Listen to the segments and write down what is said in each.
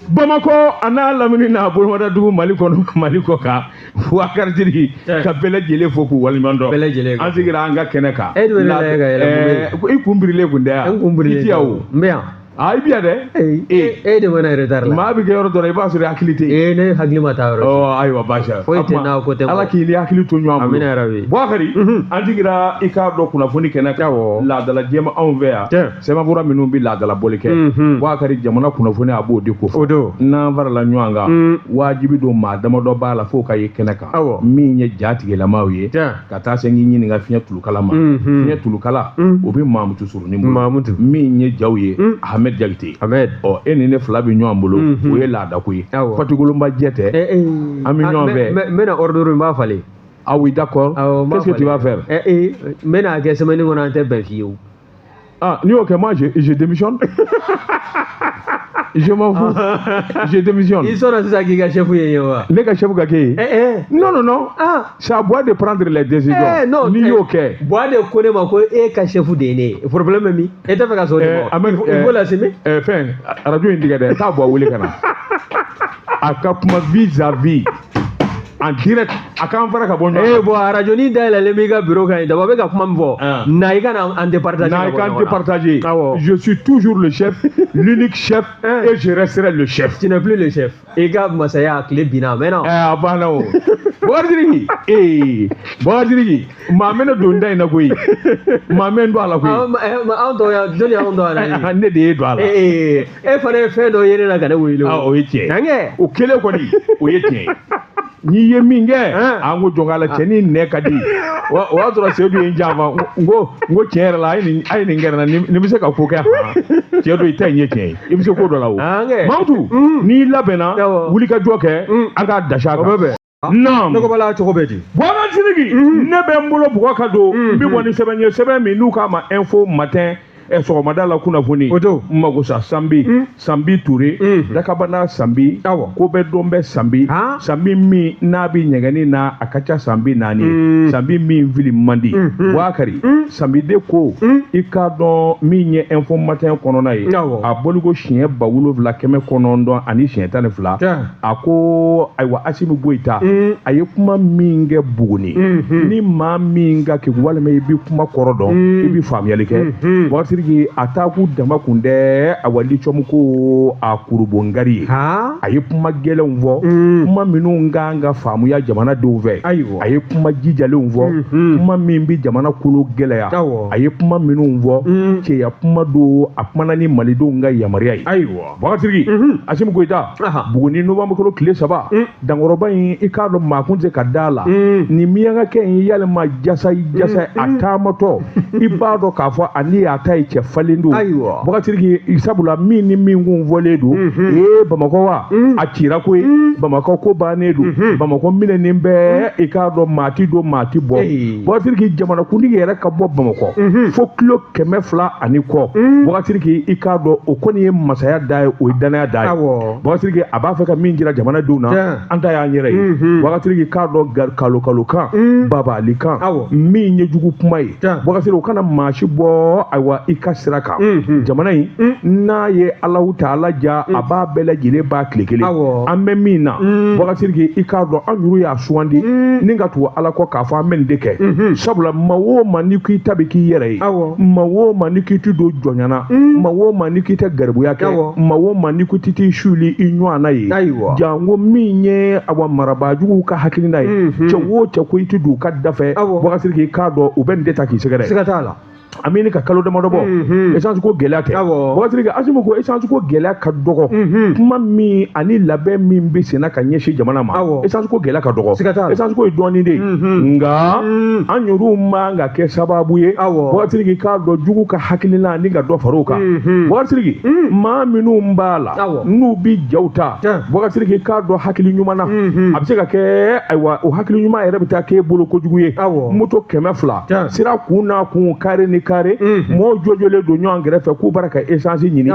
Bamakɔ a n'a lamini n'a bolomada dugu, Mali kɔnɔ, Mali kɔ kan, Bubakari Sidiki, ka bɛɛ lajɛlen fo k'u waleɲuman dɔn. Bɛɛ lajɛlen. An sigira an ka kɛnɛ kan. E dun bɛ ne lajɛ ka yɛlɛ, mun bɛ yen? I kun birilen kun tɛ yan. N kun birilen. I ti yan o. N bɛ yan. Aa, i bi yan dɛ. Ee, e de mana retard la. Maa bɛ kɛ yɔrɔ dɔ la, i b'a sɔrɔ i hakili tɛ yen. Ee, ne hakili ma taa yɔrɔ si. Ɔ ayiwa, baasi tɛ. Foyi tɛ n'a ko tɛ. Ala k'i ni hakili to ɲɔgɔn bolo. Amina yarabi. Bubakari, an sigira i k'a dɔn kunnafoni kɛnɛ kan. Laadala jɛma anw fɛ yan. Sɛbɛnfura minnu bɛ laadala bɔli kɛ. Bubakari, jamana kunnafoni a b'o de ko fɔ. O don. N'an farala ɲɔgɔn kan, wajibi don maa damadɔ b'a la f'o ka ye kɛnɛ kan. Min ye jatigilamaw ye. Ka taa se n k'i ɲininka fiɲɛ tulukala ma. Fiɲɛ tulukala, o bɛ Mamutu Surunin bolo. Mamutu. Min ye jaw ye, Ahmed Jakite. Ahmed. Ɔ, e ni ne fila bɛ ɲɔgɔn bolo, o ye laadako ye. Patikolonba jɛ tɛ. An bɛ ɲɔgɔn fɛ. N bɛna ordre, n b'a falen. Ah oui, d'accord. Qu'est-ce que tu vas faire? Ee, n bɛna kɛ semaine kɔnɔ, an tɛ bɛn fiyewu. Ah, n'i y'o kɛ, moi je démissionne. Je m'en fous. Je démissionne. I sɔnna sisan k'i ka chef ye yen wa? Ne ka chef ka kɛ yen. Non, non, non. Ah. C'est à Bois de prendre les décisions. Eh, non. N'i y'o kɛ. Bois de ko ne ma ko e ka chef de ye ne ye. Problème bɛ min? E tɛ fɛ ka sɔn o de ma? Ahmed, Il faut l'assumer. Fɛn, radio in tigɛ dɛ, taa Bois wele ka na. A ka kuma vis-à-vis. En direct, a k'an fara ka bɔ ɲɔgɔn Eh bon, radio ni dayɛlɛlen b'i ka bureau kan yen, daba bɛ ka kuma min fɔ. Na i ka na an départager. Na i k'an départager. Awɔ. Je suis toujours le chef, l'unique chef, et je resterai le chef. Tu n'es plus le chef. I ka masaya tile binna a mɛnna. A banna o. Bubakari Sidiki, ee, Bubakari Sidiki, maa mɛnɛ don da in na koyi. Maa mɛn don a la koyi. Anw tɔ yan, jɔnni y'anw dɔn a la? Ne de ye don a la. Ee, e fana ye fɛn dɔ ye ne la ka ne wele o. Ah, o ye tiɲɛ ye. Nankɛ. O kelen kɔni, o ye tiɲɛ ye. N'i ye min kɛ, an ko jɔn k'a la cɛnin nɛ ka di. O y'a sɔrɔ Seydou ye n janfa. N ko tiɲɛ yɛrɛ la, a ye nin kɛ n na, nin bɛ se ka ko kɛ han. Cɛ dɔ i ta in ye tiɲɛ ye. I bɛ se ko dɔ la o. Mamutu, n'i labɛnna, wuli ka jɔ kɛ, an k'a dasi a kan. O bɛ bɛn. Naam. Ne ko bala cogo bɛ di? Bubakari Sidiki, ne bɛ n bolo bugɔ ka don, n bɛ bɔ ni sɛbɛn ye, sɛbɛn min n'u k'a ma Info Matin, sɔgɔmada la kunnafoni. O don. N mago sa Sanbi, Sanbi Ture, dakabana Sanbi, ko bɛɛ dɔn bɛ Sanbi, Sanbi min n'a bɛ ɲɛgɛnni na, a ka ca san 40 ye, Sanbi min fili man di. Bubakari, Sanbi de ko i k'a dɔn min ye Info Matin kɔnɔna ye, a bɔliko siɲɛ 7912, a ko ayiwa, Asimi Goyita, a ye kuma min kɛ Buguni, ni maa min ka kɛ walima i bɛ kuma kɔrɔ dɔn, i bɛ faamuyali kɛ. Bubakari Sidiki, a taakun dama kun tɛ awa lithium ko a kurubongari ye. A ye kuma gɛlɛnw fɔ, kuma minnu kan ka faamuya jamanadenw fɛ. A ye kuma jijalenw fɔ, kuma min bɛ jamana kolo gɛlɛya. A ye kuma minnu fɔ, cɛya kuma don, a kumana ni malidenw ka yamaruya ye. Bubakari Sidiki, Asimi Goyita, Buguni novembre kalo tile 3, dankɔrɔba in, i k'a dɔn maa kun tɛ se ka da la. Nin miyankakɛ in yalima jasa jasa a taamatɔ, i b'a dɔn k'a fɔ ani a ta ye cɛ falen don. Bubakari Sidiki, sabula min ni min kun fɔlen don, ee, Bamakɔ wa a cira koyi, Bamakɔ ko bannen don, Bamakɔ minɛnen bɛɛ, i k'a dɔn maa ti don, maa ti bɔ. Bubakari Sidiki, jamanakuntigi yɛrɛ ka bɔ Bamakɔ fo kilo 200 ani kɔ. Bubakari Sidiki, i k'a dɔn o kɔni ye masaya da ye, o ye danaya da ye. Bubakari Sidiki, a b'a fɛ ka min jira jamanadenw na, an ta y'an yɛrɛ ye. Bubakari Sidiki, k'a dɔn kalo kalo kan, babali kan, min ye jugu kuma ye. Bubakari Sidiki, o kana maa si bɔ ayiwa i ka sira kan. Jamana in n'a ye Alahu taala ja, a b'a bɛɛ lajɛlen ba tile kelen. An bɛ min na, Bubakari Sidiki, i k'a dɔn an yɛrɛ y'a sugandi ni ka tugu Ala kɔ k'a fɔ an bɛ nin de kɛ. Sabula maa o maa n'i ko i ta bɛ k'i yɛrɛ ye, maa o maa n'i k'i ti don jɔnya na, maa o maa n'i k'i tɛ garibuya kɛ, maa o maa n'i ko i t'i suli i ɲɔgɔnna ye, janko min ye awa marabaajuguw ka hakilina ye, cɛ o cɛ ko i ti don u ka da fɛ, Bubakari Sidiki, i k'a dɔn u bɛ nin de ta k'i sɛgɛrɛ. Siga t'a la. An bɛ ka kalo damadɔ bɔ, essence ko gɛlɛya tɛ. Bubakari Sidiki, Asimi ko essence ko gɛlɛya ka dɔgɔ, kuma min ani labɛn min bɛ senna ka ɲɛsin jamana ma, essence ko gɛlɛya ka dɔgɔ, essence ko ye dɔɔnin de ye, nka an yɛrɛw man ka kɛ sababu ye. Bubakari Sidiki, k'a dɔn jugu ka hakilina ni ka dɔ far'o kan. Bubakari Sidiki, maa minnu b'a la n'u bɛ jaw ta, Bubakari Sidiki, k'a dɔn hakili ɲuman na, a bɛ se ka kɛ ayiwa o hakili ɲuman yɛrɛ bɛ taa k'e bolo kojugu ye. Moto 200 sira kun n'a kun kari ni ni kare mɔgɔw jɔjɔlen don ɲɔgɔn kɛrɛfɛ k'u bara ka essence ɲini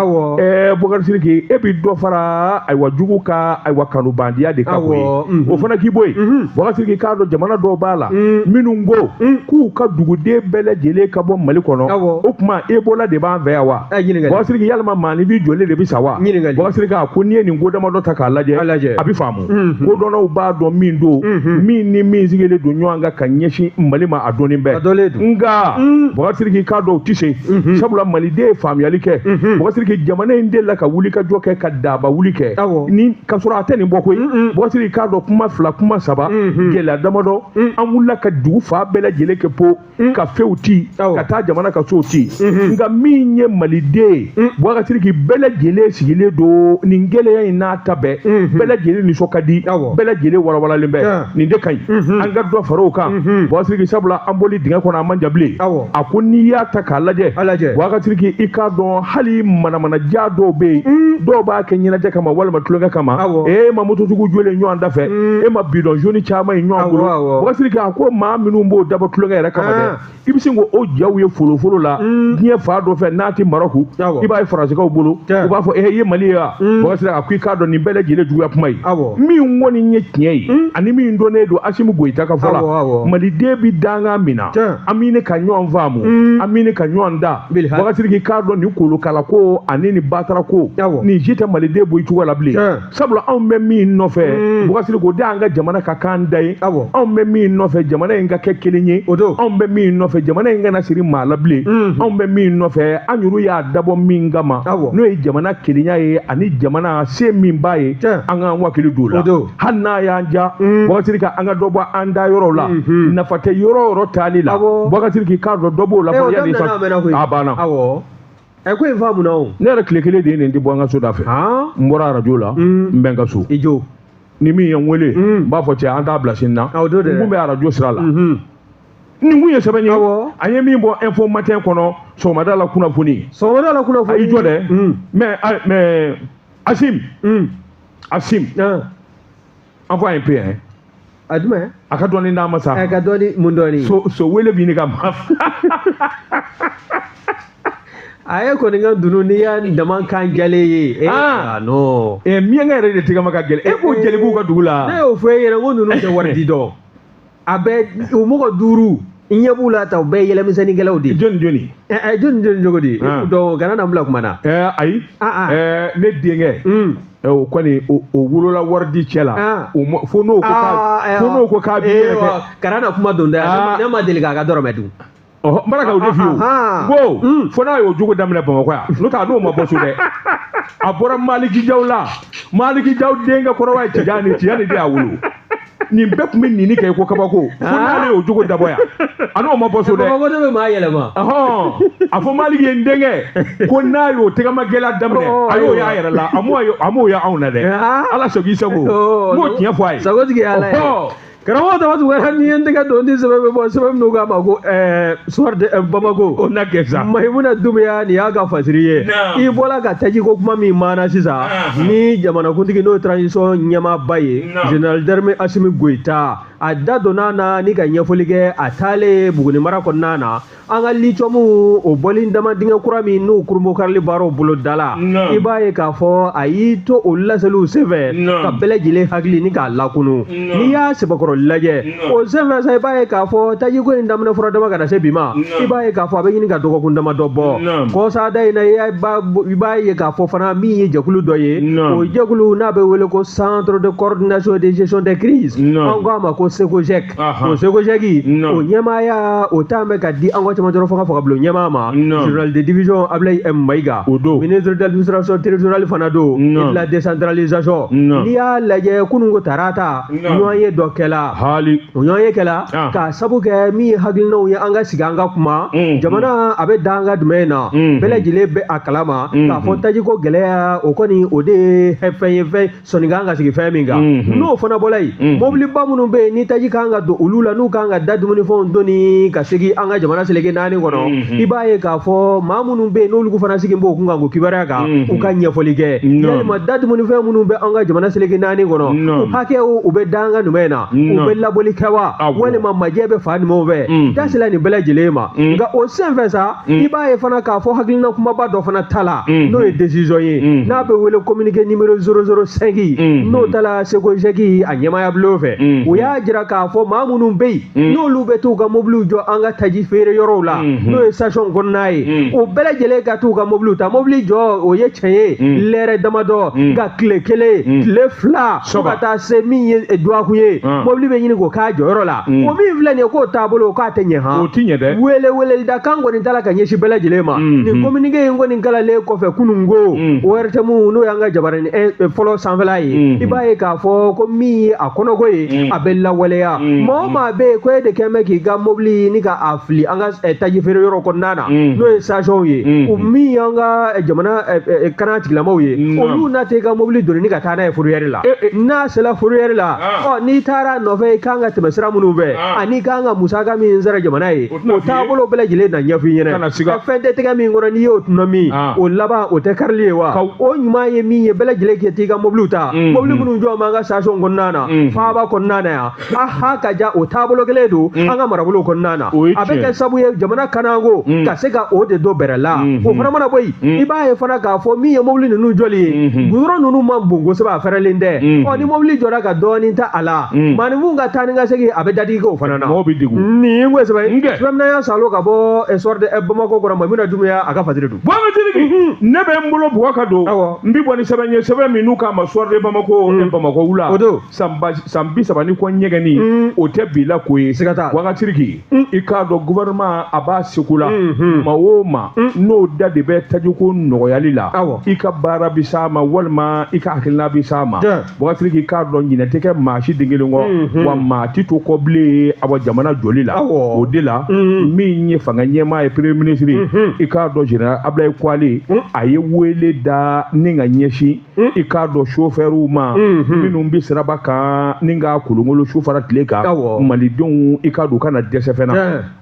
Bubakari Sidiki e bi dɔ fara ayiwa jugu ka ayiwa kanubandiya de kan koyi o fana k'i bɔ yen Bubakari Sidiki k'a dɔn jamana dɔw b'a la minnu ko k'u ka duguden bɛɛ lajɛlen ka bɔ Mali kɔnɔ o tuma Ebola de b'an fɛ yan wa Bubakari Sidiki yalima maaninfin joli de bɛ sa wa Bubakari Sidiki a ko n'i ye nin ko damadɔ ta k'a lajɛ a bɛ faamu kodɔnnaw b'a dɔn min don min ni min sigilen don ɲɔgɔn kan ka ɲɛsin Mali ma a dɔnnen bɛ nka Bubakari Sidiki k'a dɔn u tɛ se sabula maliden ye faamuyali kɛ Bubakari Sidiki jamana in delila ka wuli ka jɔ kɛ ka daba wuli kɛ ni ka sɔrɔ a tɛ nin bɔ koyi Bubakari Sidiki k'a dɔn kuma fila kuma saba gɛlɛya damadɔ an wulila ka dugu fan bɛɛ lajɛlen kɛ po ka fɛnw ci ka taa jamana ka sow ci nka min ye maliden ye Bubakari Sidiki bɛɛ lajɛlen sigilen don nin gɛlɛya in n'a ta bɛɛ bɛɛ lajɛlen nisɔn ka di bɛɛ lajɛlen walawalalen bɛ nin de ka ɲi an ka dɔ fara o kan Bubakari Sidiki sabula an bɔli dingɛ kɔnɔ an man jan bilen a ko n'i y'a ta k'a lajɛ Bubakari Sidiki i k'a dɔn hali manamanaja dɔw bɛ yen dɔw b'a kɛ ɲɛnajɛ kama walima tulonkɛ kama e ma mototigiw jɔlen ɲɔgɔn da fɛ e ma bidɔn joni caman ye ɲɔgɔn bolo Bubakari Sidiki a ko maa minnu b'o dabɔ tulonkɛ yɛrɛ kama dɛ i bɛ sin k'o jaw ye folofolo la diɲɛ fan dɔ fɛ n'a tɛ Marɔku i b'a ye Faransikaw bolo u b'a fɔ e ye Mali ye wa Bubakari Sidiki a ko i k'a dɔn nin bɛɛ lajɛlen juguya kuma ye min kɔni ye tiɲɛ ye ani min dɔnnen don Asimi Goyita ka fɔ la maliden bɛ dankan min na an bɛ ɲini ka ɲɔgɔn faamu an bɛ ɲini ka ɲɔgɔn da Bubakari Sidiki k'a dɔn nin kolokala ko ani nin batara ko nin si tɛ maliden bɔ i cogo la bilen sabula anw bɛ min nɔfɛ Bubakari Sidiki o de y'an ka jamana ka kan da ye anw bɛ min nɔfɛ jamana in ka kɛ kelen ye anw bɛ min nɔfɛ jamana in kana siri maa la bilen anw bɛ min nɔfɛ an yɛrɛ y'a dabɔ min kama n'o ye jamana kelenya ye ani jamana se min b'a ye an k'an wakili don o la hali n'a y'an ja Bubakari Sidiki an ka dɔ bɔ an da yɔrɔw la nafa tɛ yɔrɔ o yɔrɔ taali la Bubakari Sidiki k'a dɔn dɔ b'o la yanni a banna. Ɛ ko in faamuna o. Ne yɛrɛ tile kelen de ye nin tɛ bɔ an ka so da fɛ. N bɔra arajo la n bɛ n ka so. I jo. Ni min ye n wele n b'a fɔ cɛ an t'a bila sini na. O don dɛ. N kun bɛ arajo sira la. Nin kun ye sɛbɛn ye. An ye min bɔ Info Matin kɔnɔ sɔgɔmada la kunnafoni. Sɔgɔmada la kunnafoni. I jɔ dɛ. Mais Asim. Asim. An fɔ un peu hein. A jumɛn? A ka dɔɔni d'a ma sa. A ka dɔɔni mun dɔɔni? So wele b'i ni ka ma. A ye kɔni ka dunun n'i y'a dama kan jalen ye. Ah non. Miyanka yɛrɛ de tɛgɛ ma ka gɛlɛn. E k'o jeli b'u ka dugu la. Ne y'o fɔ e ɲɛna ko ninnu tɛ wari di dɔn. A bɛɛ u mɔgɔ 5 i ɲɛ b'u la ta u bɛɛ ye yɛlɛmisɛnninkɛlaw de ye. Jɔni jɔni? Jɔni jɔni cogo di? Donc kana na n bila kuma na. Ayi. Ne denkɛ. O kɔni o wolola wari di cɛ la. Fo n'o ko k'a b'i yɛrɛ kɛ. Kana na kuma don dɛ. Ne ma deli k'a ka dɔrɔmɛ dun. N bɔra ka o de f'i ye ko fo n'a y'o jogo daminɛ Bamakɔ yan n'o tɛ a n'o ma bɔ so dɛ a bɔra Maliki Jaw la Maliki Jaw denkɛ kɔrɔba ye Tijani de y'a wolo nin bɛɛ tun bɛ nini kɛ ko kabako fo n'ale y'o jogo dabɔ yan a n'o ma bɔ so dɛ Bamakɔ de bɛ maa yɛlɛma a fɔ Maliki ye n denkɛ ko n'a y'o tɛgɛma gɛlɛya daminɛ a y'o y'a yɛrɛ la a m'o ye anw na dɛ Ala sago i sago n b'o tiɲɛ fɔ a ye sagotigi ye Ala ye. Karamɔgɔ Daba Tunkara n'i ye n tɛgɛ don ni sɛbɛn bɛ bɔ sɛbɛn minnu k'a ma ko Soir de Bamako o na kɛ sa Mayimuna Dumbuya nin y'a ka fasiri ye i bɔra ka tajiko kuma min maana sisan ni jamanakuntigi n'o ye transition ɲɛmaaba ye général d'armée Asimi Goyita a da donna na ni ka ɲɛfɔli kɛ a taalen Buguni mara kɔnɔna na an ka lithium o bɔli dama dingɛ kura min n'o kurunbonkarili baaraw bolo da la i b'a ye k'a fɔ a y'i to o laseliw senfɛ ka bɛɛ lajɛlen hakili ni k'a lakunu n'i y'a sɛbɛkɔrɔ lajɛ o senfɛ sa i b'a ye k'a fɔ tajiko in daminɛ fura dama ka na se bi ma i b'a ye k'a fɔ a bɛ ɲini ka dɔgɔkun dama dɔ bɔ kɔsada in na i b'a ye k'a fɔ fana min ye jɛkulu dɔ ye o jɛkulu n'a bɛ wele ko centre de coordination de gestion des crises an k'a ma ko SECOGEC o SECOGEC o ɲɛmaaya o taa bɛ ka di an ka cɛmancɛ fanga fagabulon ɲɛmaa ma général de division Ablaye M Mayiga ministre de l'administration territoriale fana don et de la décentralisation n'i y'a lajɛ kunun ko tarata ɲɔgɔn ye dɔ kɛla o ɲɔgɔn ye kɛla k'a sabu kɛ min ye hakilinaw ye an ka sigi an ka kuma jamana a bɛ da an ka jumɛn na bɛɛ lajɛlen bɛ a kalama k'a fɔ tajiko gɛlɛya o kɔni o de ye fɛn ye fɛn sɔnni kan ka sigi fɛn min kan n'o fana bɔra yen mobiliba minnu bɛ yen ni taji kan ka don olu la, n'u kan ka da dumunifɛnw donni ka segin an ka jamana seleke 4 kɔnɔ, i b'a ye k'a fɔ maa minnu bɛ yen n'olu fana sigi b'o kun kan k'o kibaruya kan, u ka ɲɛfɔli kɛ. Yalima da dumunifɛn minnu bɛ an ka jamana seleke 4 kɔnɔ, u hakɛw u bɛ da an ka jumɛn na, u bɛ labɔli kɛ wa, walima majɛ bɛ fa jumɛnw fɛ, da sera nin bɛɛ lajɛlen ma. Nka o senfɛ sa, i b'a ye fana k'a fɔ hakilina kumaba dɔ fana ta la, n'o ye décision ye, n'a bɛ wele communiqué numéro 005, n'o tala SEGOGEC a ɲɛmaaya bulon fɛ. U y'a jira k'a fɔ maa minnu bɛ yen n'olu bɛ t'u ka mobiliw jɔ an ka taji feere yɔrɔw la, n'o ye station kɔnɔna ye, o bɛɛ lajɛlen ka t'u ka mobiliw ta. Mobili jɔ o ye tiɲɛ ye lɛrɛ damadɔ, nka tile 1, tile 2, fo ka taa se min ye dɔgɔkun ye, mobili bɛ ɲini k'o k'a jɔyɔrɔ la. O min filɛ nin ye k'o taabolo k'a tɛ ɲɛ han, o ti ɲɛ dɛ. Wele welelidakan kɔni t'a la ka ɲɛsin bɛɛ lajɛlen ma. Nin communiqué in kɔni kalalen kɔfɛ kununko, ORTM n'o y'an ka jabaranin fɔlɔ sanfɛla ye, i b'a ye k'a fɔ ko min ye a kɔnɔko ye, a bɛ lawaleya. Maa o maa bɛ yen ko e de kɛn bɛ k'i ka mobili ni ka a fili an ka taji feere yɔrɔ kɔnɔna na, n'o ye station ye, o min y'an ka jamana kana tigilamaw ye, olu n'a tɛ i ka mobili donni ni ka taa n'a ye fourrière la. N'a sera fourrière la, ɔ n'i taara a nɔfɛ, i kan ka tɛmɛ sira minnu fɛ, ani i kan ka musaka min sara jamana ye, o taabolo bɛɛ lajɛlen na ɲɛfɔ i ɲɛna. Fɛn tɛ tɛgɛ min kɔnɔ n'i y'o tɔnɔ min, o laban o tɛ karili ye wa. O ɲuman ye min ye, bɛɛ lajɛlen k'i t'i ka mobiliw ta, mobili minnu jɔ b'an ka station kɔnɔna na, faaba kɔnɔna na yan, a ha ka ja o taabolo kelen don an ka marabolo kɔnɔna na. A bɛ kɛ sababu ye jamana kanako ka se ka o de don bɛrɛ la. O fana mana bɔ yen, i b'a ye fana k'a fɔ min ye mobili ninnu jɔli ye, goudron ninnu man bon kosɛbɛ, a fɛrɛlen tɛ. Ɔ ni mobili jɔra ka dɔɔnin ta a la, maaninfinw ka taa ni ka segin a bɛ dadigi kɛ o fana na. Mɔgɔw bɛ degun. Nin ko sɛbɛn sɛbɛn salo ka bɔ soir de Bamako kɔnɔ, Mamina Dumuya a ka fasiri don. Bɔn ne bɛ n bolo bugɔ ka don, n bɛ bɔ ni sɛbɛn ye, sɛbɛn min n'u k'a ma soir de Bamako, Bamakɔ wula, san 30 ni kɔ ɲɛgɛnni, o tɛ bi la ko ye. Siga t'a la. Wagatiriki, i k'a dɔn gouvernement a b'a seko la, maa o maa n'o da de bɛ tajiko nɔgɔyali la, i ka baara bɛ s'a ma walima i ka hakilina bɛ s'a ma. Wagatiriki, i k'a dɔn ɲinɛ tɛ kɛ maa si den kelen kɔ, wa maa ti to kɔ bilen awa jamana jɔli la. O de la min ye fanga ɲɛmaa ye, premier ministre, i k'a dɔn général Abdoulaye Kouale, a ye wele da ni ka ɲɛsin i k'a dɔn chauffeurw ma minnu bɛ siraba kan ni ka kolonkolon su fara tile kan, malidenw i k'a dɔn u kana dɛsɛ fɛn na.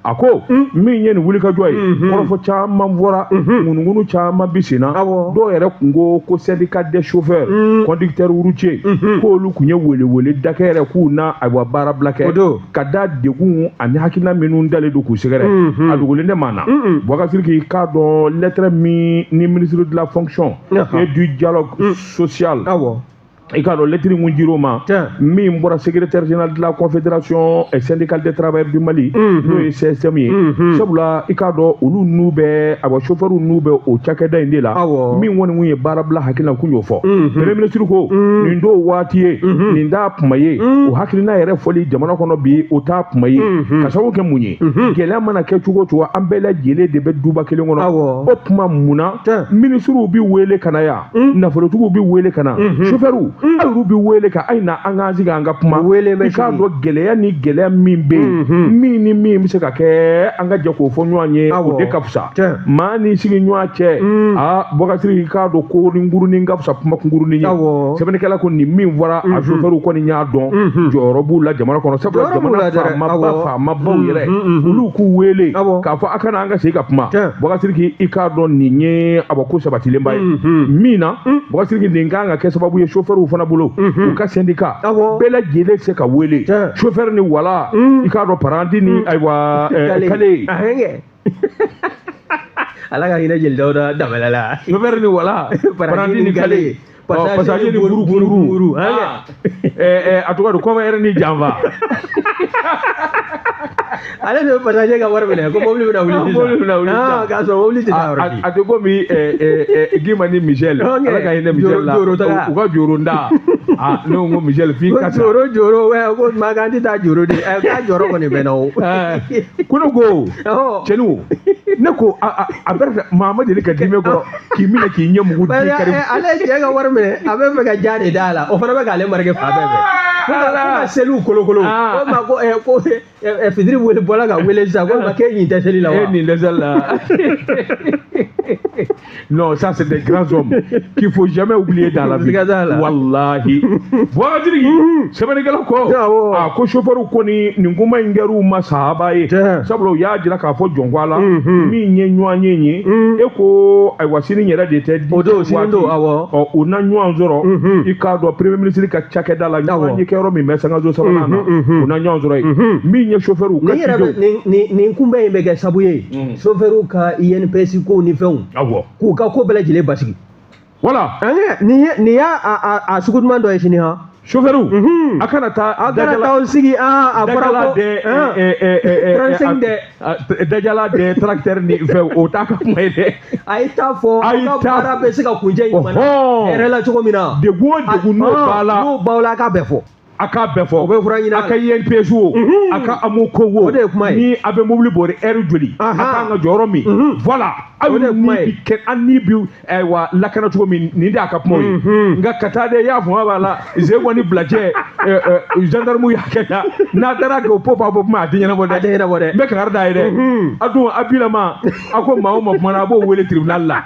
A ko min ye nin wulikajɔ ye, kɔrɔfɔ caman fɔra, ŋunuŋunu caman bɛ sen na. Dɔw yɛrɛ kun ko ko syndicat des chauffeurs conducteurs routiers, k'olu kun ye welewele da kɛ yɛrɛ k'u na ayiwa baara bila kɛ, ka da degun ani hakilina minnu dalen don k'u sɛgɛrɛ. A dogolen tɛ maa na. Wagatiriki, k'a dɔn lettre min ni ministre de la fonction et du dialogue social, i k'a dɔn lettre mun dir'o ma, min bɔra secrétaire général de la confédération syndicale des travailleurs du Mali, n'o ye CSM ye. Sabula i k'a dɔn olu n'u bɛ awa chauffeur n'u bɛ o cakɛda in de la, min kɔni kun ye baara bila hakilina kun y'o fɔ. Premier ministre ko nin t'o waati ye, nin t'a kuma ye, o hakilina yɛrɛ fɔli jamana kɔnɔ bi o t'a kuma ye. Ka sababu kɛ mun ye, gɛlɛya mana kɛ cogo o cogo, an bɛɛ lajɛlen de bɛ duba kelen kɔnɔ. O tuma mun na ministres bi wele ka na yan, nafolotigiw bi wele ka na, chauffeurs ayiru bi wele ka ayi na an k'an sigi an ka kuma. I k'a dɔn gɛlɛya ni gɛlɛya min bɛ yen, min ni min bɛ se ka kɛ an ka jɛ k'o fɔ ɲɔgɔn ye, o de ka fisa. Maa ni sigi ɲɔgɔn cɛ, aa Bɔkasiri, i k'a dɔn ko ni ngurunin ka fisa kuma kunkurunin ye. Sɛbɛnnikɛla ko nin min fɔra, a chauffeur kɔni y'a dɔn jɔyɔrɔ b'u la jamana kɔnɔ. Sabula jamana faamabaw yɛrɛ, olu k'u wele k'a fɔ a kana an ka segin ka kuma. Bɔkasiri, i k'a dɔn nin ye awa ko sabatilenba ye min na. Bɔkasiri, nin kan ka kɛ sababu ye chauffeur fana bolo, u ka syndicat bɛɛ lajɛlen se ka wele, chauffeur ni wala, i k'a dɔn paranti ni ayiwa kale. Ala ka hinɛ Jeli Dawuda Danbɛlɛ la. Chauffeur ni wala, paranti ni kale, passager ni guru, a tɔgɔ di, convoyeur ni janfa. Ale de bɛ passager ka wari minɛ ko mobili bɛna wuli sisan. Mobili bɛna wuli sisan. K'a sɔrɔ mobili tɛ taa yɔrɔ si. A tɛ komi Gima ni Michel. Ala ka hinɛ Michel la. U ka joronda. Ne ko Michel f'i ka sa. Joro joro ko maa k'an tɛ taa joro de. K'a jɔyɔrɔ kɔni bɛ na o. Ko ne ko cɛni ne ko a bɛɛ maa ma deli ka dimi kɔrɔ k'i minɛ k'i ɲɛ mugu di kari. Ale cɛ ka wari minɛ, a bɛ fɛ ka ja de d'a la, o fana bɛ k'ale marike fan bɛɛ fɛ. Fo ka seliw kolokolo. O ma ko ko fitiri wele bɔla ka wele sisan ko ma k'e nin tɛ seli la wa? E nin tɛ seli la. Non, ça c'est des grands hommes qu'il faut jamais oublier dans la vie. Wallahi. Boubacar Sidiki, sɛbɛnnikɛla ko a ko chauffeur kɔni nin kuma in kɛr'u ma sahaba ye, sabula u y'a jira k'a fɔ jɔnko la min ye ɲɔgɔn ye ye e ko ayiwa sini yɛrɛ de tɛ o don sini don awɔ ɔ u na ɲɔgɔn sɔrɔ i k'a dɔn premier ministre ka cakɛda la ɲɔgɔn ye kɛyɔrɔ min bɛ sangaso sabanan na u na ɲɔgɔn sɔrɔ yen min ye chauffeur ka cidenw nin kunbɛn in bɛ kɛ sabu ye chauffeur ka INPS kow ni fɛnw awɔ k'u ka ko bɛɛ lajɛlen basigi. Voilà. Nin y'a a sugu duman dɔ ye sini han. Chauffeur a kana taa a kana taa sigi a fɔra ko 35 dɛ dajala dɛ tracteur ni fɛn o t'a ka kuma ye dɛ. A ye taa fɔ aw ka baara bɛ se ka kuncɛ ɲuman na hɛrɛ la cogo min na. Degun o degun n'o b'a la n'o b'aw la a k'a bɛɛ fɔ. A k'a bɛɛ fɔ o bɛ fura ɲini a ka INPS o a ka AMO ko o de ye kuma ye ni a bɛ mobili bori heure joli a kan ka jɔ yɔrɔ min voilà aw ni bi kɛ an ni bi ayiwa lakana cogo min nin de y'a ka kuma ye nka ka taa dɛ i y'a faamu b'a la ze kɔni bilajɛ gendarme y'a kɛ tan n'a taara kɛ o pop a bɔ kuma a tɛ ɲɛnabɔ dɛ a tɛ ɲɛnabɔ dɛ n bɛ kangari d'a ye dɛ a dun a bilama a ko maa o maa kumana a b'o wele tribunal la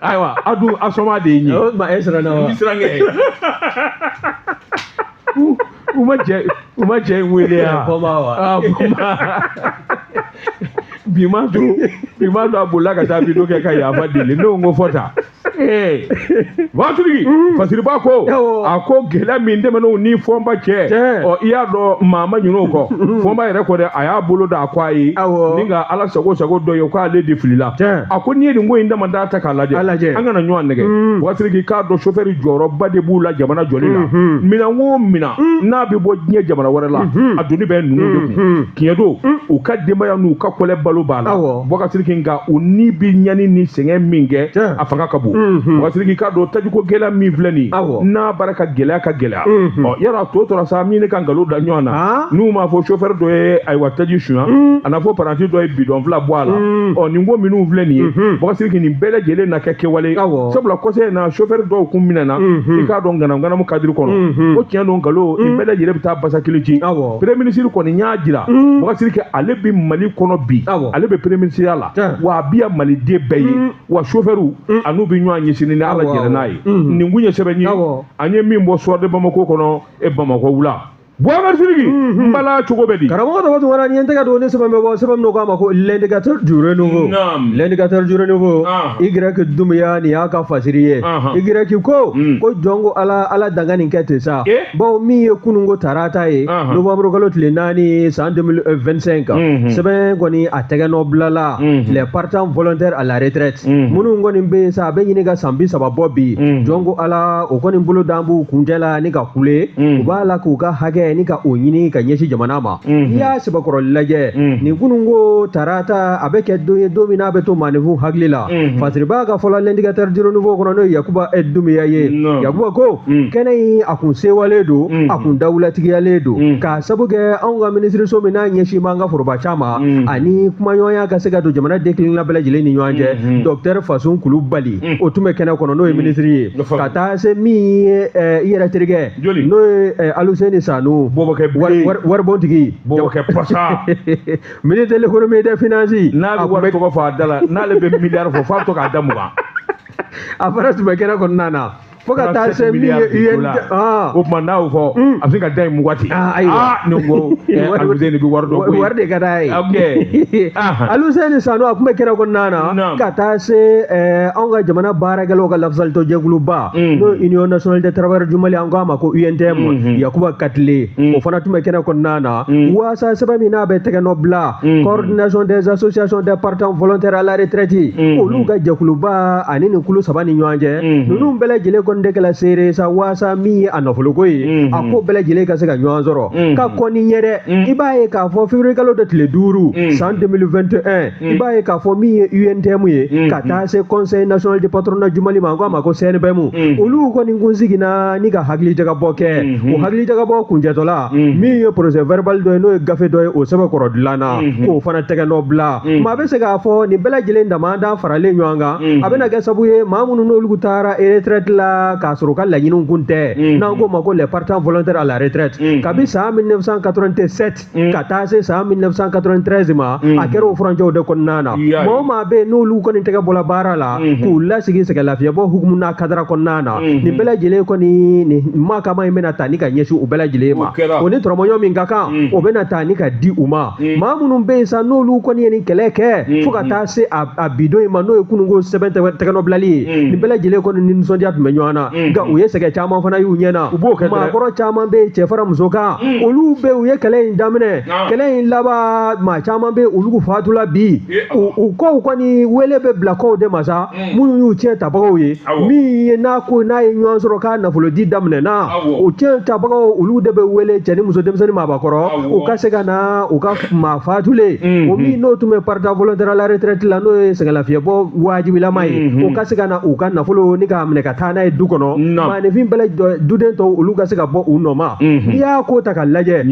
ayiwa a dun a sɔnma de ye n ye o tuma e siranna wa n siran kɛ. U ma cɛ in wele yan Fɔma wa bi ma to a bolila ka taa bidon kɛ ka yafa deli ne ko n ko fɔ tan Waatigi Fasiriba ko a ko gɛlɛya min tɛmɛn'o ni Fɔnba cɛ ɔ i y'a dɔn maa ma ɲinɛ o kɔ Fɔnba yɛrɛ ko dɛ a y'a bolo da a ko a ye ni ka Ala sago sago dɔ ye k'ale de filila a ko n'i ye nin ko in dama ta k'a lajɛ an kana ɲɔgɔn nɛgɛ Waatigi k'a dɔn chauffeur jɔyɔrɔba de b'u la jamana jɔli la minɛn o minɛn n'a bɛ bɔ diɲɛ jamana wɛrɛ la a donni bɛ ninnu de kun tiɲɛ don u ka denbaya n'u ka kɔlɛ balo b'a la Waatigi nka u ni bi ɲani ni sɛgɛn min kɛ a fanga ka bon Waatigi k'a dɔn tajiko gɛlɛya min filɛ nin ye n'a baara ka gɛlɛya ka gɛlɛya ɔ yala to tora sa min ne ka nkalon da ɲɔgɔn na n'u m'a fɔ chauffeur dɔ ye ayiwa taji sunya a n'a fɔ paranti dɔ ye bidɔn fila bɔ a la ɔ nin ko minnu filɛ nin ye Waatigi nin bɛɛ lajɛlen na kɛ kɛwale sabula kɔsɛ in na chauffeur dɔw kun minɛna i k'a dɔn ŋanamu kadiri kɔnɔ o tiɲɛ don nkalon nin bɛɛ lajɛlen bɛ taa basa kelen ci premier ministre kɔni y'a jira Waatigi ale bɛ Mali kɔnɔ bi ale bɛ premier ministre ya la wa a bi yan maliden bɛɛ ye wa chauffeur a n'u bɛ ɲɔgɔn ɲɛsin ni Ala jɛra n'a ye nin kun ye sɛbɛn ye an ye min bɔ Soir de Bamako kɔnɔ Bamakɔ wula Boubacar Sidiki n bala cogo bɛ di karamɔgɔ tɔgɔ Tunkara ni n tɛgɛ don ni sɛbɛn bɛ bɔ sɛbɛn min k'a ma ko l'indicateur du renouveau l'indicateur du renouveau Y Doumbouya nin y'a ka fasiri ye Y ko ko jɔn ko Ala Ala danga nin kɛ ten sa bawo min ye kununko tarata ye novembre kalo tile 4 san 2025 sɛbɛn kɔni a tɛgɛ nɔ bilala les partants volontaires à la retraite minnu kɔni bɛ yen sa a bɛ ɲini ka san 30 bɔ bi jɔn ko Ala o kɔni bolo d'an b'u kuncɛ la ni ka kule u b'a la k'u ka hakɛ ni ka o ɲini ka ɲɛsin jamana ma n'i y'a sɛbɛkɔrɔ lajɛ nin kununko tarata a bɛ kɛ don ye don min n'a bɛ to maaninfin hakili la Fasiriba ka fɔla l'indicateur du renouveau kɔnɔ n'o ye Yakuba Doumbouya ye Yakuba ko kɛnɛ in a kun sewalen don a kun dawulatigiyalen don k'a sabu kɛ anw ka minisiriso min n'a ɲɛsin b'an ka foroba ca ma ani kumaɲɔgɔnya ka se ka don jamana den kelenna bɛɛ lajɛlen ni ɲɔgɔn cɛ docteur Fasun Kulubali o tun bɛ kɛnɛ kɔnɔ n'o ye minisiri ye ka taa se min ye i yɛrɛ terikɛ n'o ye Aluseni Sanu waribontigi Bobokɛ pasa ministre de l'économie et des finances n'a bɛ wari tɔgɔ fɔ a da la n'ale bɛ miliyari fɔ f'a bɛ to k'a da mugan a fana tun bɛ kɛnɛ kɔnɔna na fo ka taa se min ye UN o tuma n'a y'o fɔ a bɛ se ka da in mugan ten ne ko Aluseni bɛ wari dɔn koyi wari de ka d'a ye Aluseni Sanu a tun bɛ kɛnɛ kɔnɔna na ka taa se anw ka jamana baarakɛlaw ka lafasalitɔn jɛkuluba n'o ye Union nationale des travailleurs du Mali an k'a ma ko UNTM Yakuba Katile o fana tun bɛ kɛnɛ kɔnɔna na waasa sɛbɛn min n'a bɛ tɛgɛ nɔ bila coordination des associations des partants volontaires à la retraite olu ka jɛkuluba ani nin kulu saba ni ɲɔgɔn cɛ ninnu bɛɛ lajɛlen kɔni de kɛla seere sa waasa min ye a nafoloko ye a ko bɛɛ lajɛlen ka se ka ɲɔgɔn sɔrɔ ka kɔn ni ɲɛ dɛ i b'a ye k'a fɔ février kalo de tile 5 san 2021 i b'a ye k'a fɔ min ye UNTM ye ka taa se conseil national de patronat du Mali ma an k'a ma ko CNPM olu kɔni kun siginna ni ka hakilijagabɔ kɛ o hakilijagabɔ kuncɛtɔla min ye procès verbal dɔ ye n'o ye gafe dɔ ye o sɛbɛnkɔrɔ dilanna k'o fana tɛgɛ nɔ bila maa bɛ se k'a fɔ nin bɛɛ lajɛlen dama dan faralen ɲɔgɔn kan a bɛna kɛ sababu ye maa minnu n'olu taara retraite la sa k'a sɔrɔ u ka laɲiniw kun tɛ, n'an k'o ma ko les partants volontaires à la retraite, kabi san 1987 ka taa se san 1993 ma, a kɛra o furancɛw de kɔnɔna na. Maa o maa bɛ yen n'olu kɔni tɛgɛ bɔla baara la, k'u lasigi sɛgɛnlafiyɛbɔ hukumu n'a kadara kɔnɔna na, nin bɛɛ lajɛlen kɔni, nin makama in bɛna ta ni ka ɲɛsin u bɛɛ lajɛlen ma. O ni tɔrɔmɔɲɔ min ka kan, o bɛna ta ni ka di u ma. Maa minnu bɛ yen sa, n'olu kɔni ye nin kɛlɛ kɛ fo ka taa se a bidon in ma, n'o ye kununko sɛbɛn tɛgɛnɔbilali ye, nin bɛɛ lajɛlen kɔni ni nisɔndiya tun bɛ ɲɔgɔn na. Nka u ye sɛgɛn caman fana y'u ɲɛ na. Maakɔrɔ caman bɛ yen, cɛ fara muso kan, olu bɛ u ye kɛlɛ in daminɛ, kɛlɛ in laban, maa caman bɛ olu fatula bi. U kɔw kɔni wele bɛ bila kɔw de ma sa, minnu y'u tiɲɛ tabagaw ye, min ye n'a ko n'a ye ɲɔgɔn sɔrɔ k'a nafolo di daminɛ na, o tiɲɛ tabagaw olu de bɛ wele, cɛ ni muso, denmisɛnnin, maabakɔrɔ, u ka se ka na u ka maa fatulen o min n'o tun bɛ partant volontaire à la retraite la, n'o ye sɛgɛnlafiyɛbɔ wajibilama ye, u ka se ka na u ka nafolo ni k'a minɛ ka taa n'a ye du kɔnɔ. Maaninfin bɛɛ duden tɔw, olu ka se ka bɔ u nɔ ma. N'i y'a ko ta k'a lajɛ,